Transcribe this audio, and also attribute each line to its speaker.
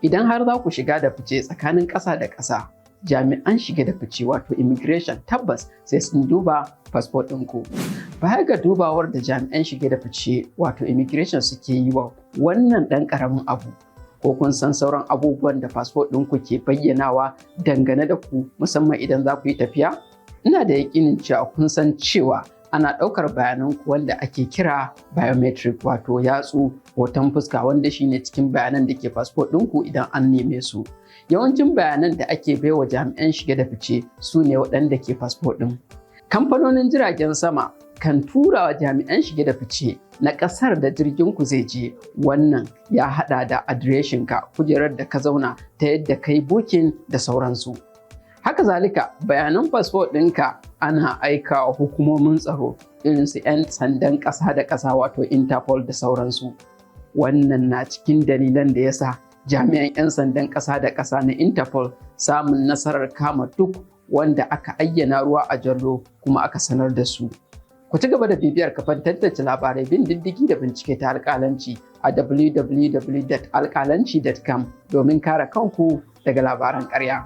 Speaker 1: Idan har za ku shiga da fice tsakanin ƙasa da ƙasa, jami'an shige da fice wato immigration tabbas sai sun duba fasfo ɗinku. Baya ga dubawar da jami'an shige da fice wato immigration suke yi wa wannan ɗan ƙaramin abu, ko kun san sauran abubuwan da fasfo ɗinku ke bayyanawa dangane da ku, musamman idan za ku yi tafiya? Ina da yaƙinin cewa kun san cewa ana ɗaukar bayananku wanda ake kira biometric, wato yatsu, hoton fuska, wanda shine cikin bayanan da ke fasfo ɗinku idan an neme su. Yawancin bayanan da ake baiwa jami'an shige da fice su ne waɗanda ke fasfo ɗin. Kamfanonin jiragen sama kan tura wa jami'an shige da fice na ƙasar da jirgin ku zai je. Wannan ya haɗa da adireshinka, kujerar da ka zauna, ta yadda kai booking da sauransu. Haka zalika, bayanan fasfo ɗinka ana aika wa hukumomin tsaro irin su 'yan sandan ƙasa da ƙasa wato Interpol da sauransu. Wannan na cikin dalilan da yasa jami'an 'yan sandan ƙasa da ƙasa na Interpol samun nasarar kama duk wanda aka ayyana ruwa a jallo kuma aka sanar da su. Ku ci gaba da bibiyar kafan tantance labarai, bin diddigi da bincike ta Alƙalanci a www.alƙalanci.com domin kare kanku daga labaran ƙarya.